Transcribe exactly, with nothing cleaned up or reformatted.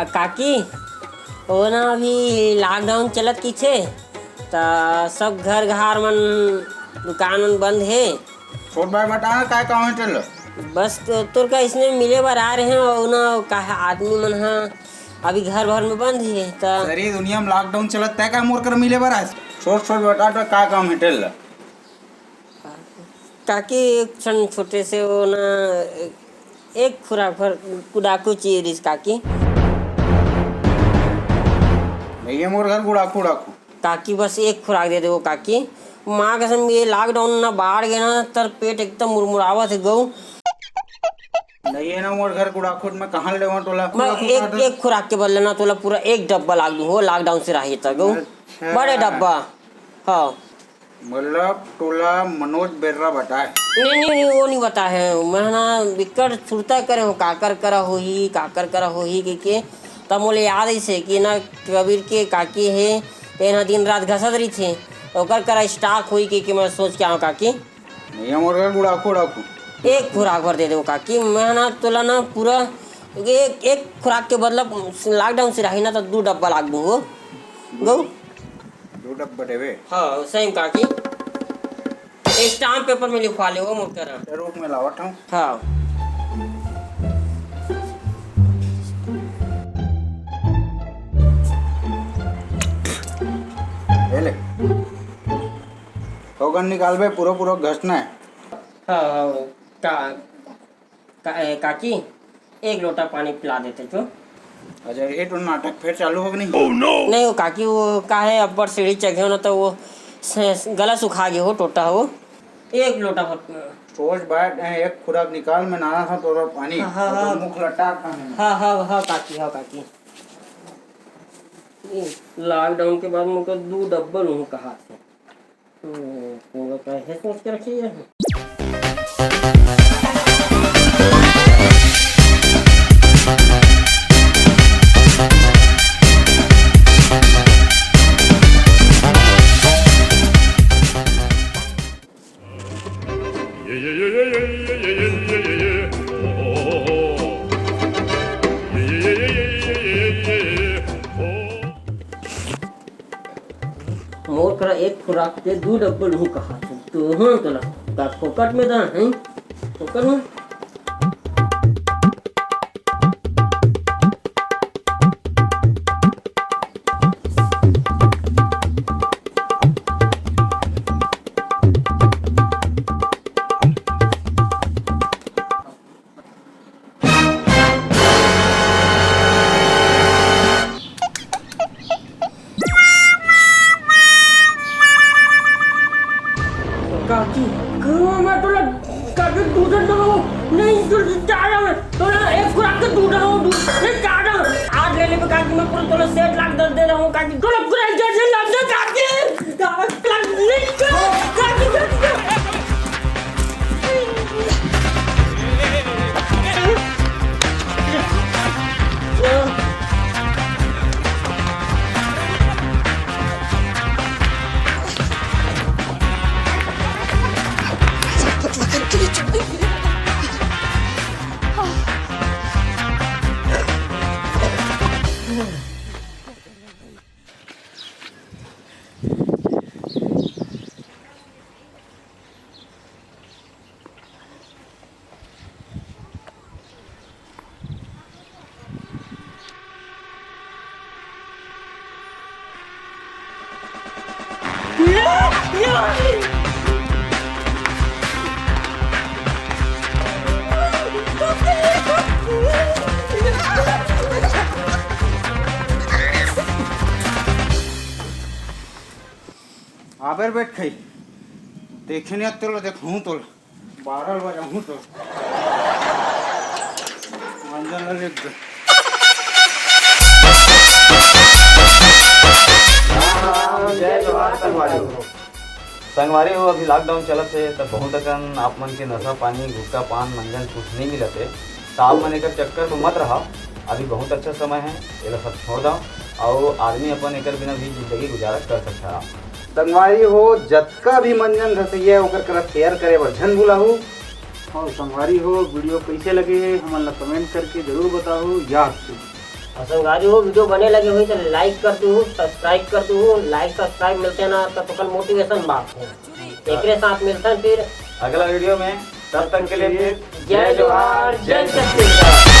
का, काकी, वो ना अभी लॉकडाउन चलत किथे, त सब घर घर मन दुकान मन बंद हे। छोट भाई, बता ना, काय काम हे तेला? बस तो, तोर का इसने मिले बर आ रहे हैं, और ना का आदमी मन हा अभी घर भर में बंद हे, त सारी दुनिया में लॉकडाउन चलत, तै का मोर कर मिले बर आए? छोट छोट बता तो, का काम हे तेला? काकी, एक क्षण छोटे से वो ना, एक खुराक भर कुदाकू चाहिए रिस काकी। ये मोर घर गुड़ाखू, गुड़ाखू। काकी, बस एक खुराक दे देवो काकी। माँ कसम, ये lockdown ना बाढ़ गए ना, तर पेट एकदम मुरमुरावत हे गऊ। नहीं है ना मोर घर गुड़ाखू, मैं कहाँ ले लेवा टोला? मैं गुड़ाखू एक, काट। एक खुराक के बदले ना तोला पूरा एक डब्बा लाग दूँ हो, lockdown से राही तक गऊ। अच्छा। बड़े डब्बा। हाँ। मतलब टोला मनोज बेर्रा बताए? नहीं, नहीं, नहीं, वो नहीं बताए। मैं ना बिकट सुरता करे हूँ, काकर करा होही, काकर करा होही के, के। तब मोले याद ऐसे कि ना कबीर के काकी हे, तेन ह दिन रात घसत रहिथे, ओकर करा stock होही के, के मैं सोच के आऊँ काकी। नहीं, मोर घर गुड़ाखू, गुड़ाखू। एक खुराक भर दे दो काकी, मैं ना तोला ना पूरा एक, एक खुराक के बदला lockdown से राही ना तो दू डब्बा लाग दूँ हो। गऊ। दू डब्बा देवे? हाँ, सही काकी। Stamp paper में लिखवा ले वो मोर करा। रुक, मैं लावत हूँ। हाँ। ये ले। ओगन निकालबे, पूरा पूरा घसना है। हाँ, हाँ, का, का, ए, काकी, एक लोटा पानी पिला देते तो। अच्छा, ये तो नाटक फिर चालू हो गई। नहीं हो काकी, वो का है, अब्बड़ सीढ़ी चघे हो ना, तो वो स-, गला सुखा गए हो, टोटा हो। एक लोटा भर। सोच बात है, एक खुराक निकाल, मैं नाना था तोरा पानी, हाँ, हाँ, और हाँ। मुख लटा खाने में। हाँ, हाँ, हाँ, काकी, हाँ, काकी। ये lockdown के बाद मुझको दो डब्बल हूँ कहा थे। हम्म, पूरा का है सोच के रखिए। मोर करा एक खुराक के दू डब्बल हूँ कहा तू, तू हूँ तोला का फोकट में दा है, फोकट में। काकी, क्यों मैं तोला काकी दूसर दो नहीं, दूसर चारा में तोला एक खुराक के दूसर हो, दूसर चारा। आज ले ले काकी, मैं पूरा तोला सेठ लाख दर दे रहा हूँ काकी, तोला पूरा जैसे लग जा काकी। काकी, काकी, काकी, काकी। आबर बैठ खाई। देखे नहीं तोला, देखूं तोला। बारह बजे हूँ तो। मंजन ले ले। राम राम, जय जोहार संगवारी हो। संगवारी हो, अभी lockdown चलत हे, त बहुत अकन आप मन के नशा पानी, गुटखा पान, मंजन कुछ नहीं मिलत हे, त आप मन एकर चक्कर में मत रहा। अभी बहुत अच्छा समय है, एला सब छोड़ दो, और आदमी अपन एकर बिना भी जिंदगी गुजारा कर सकता है। संगवारी हो, जतका भी मंजन घसैया हे, ओकर करा share करे बर झन भुलाहू। और संगवारी हो, video कैसे लगे हे, हमन ला comment करके जरूर बताहू, याद से। और संगवारी हो, video बने लगे होही तो like कर दू, subscribe कर दू, like subscribe मिलते ना तो अपन motivation बात है। एकरे साथ मिलते हैं फिर अगला video में, तब तक के लिए फिर जय जोहार, जय छत्तीसगढ़।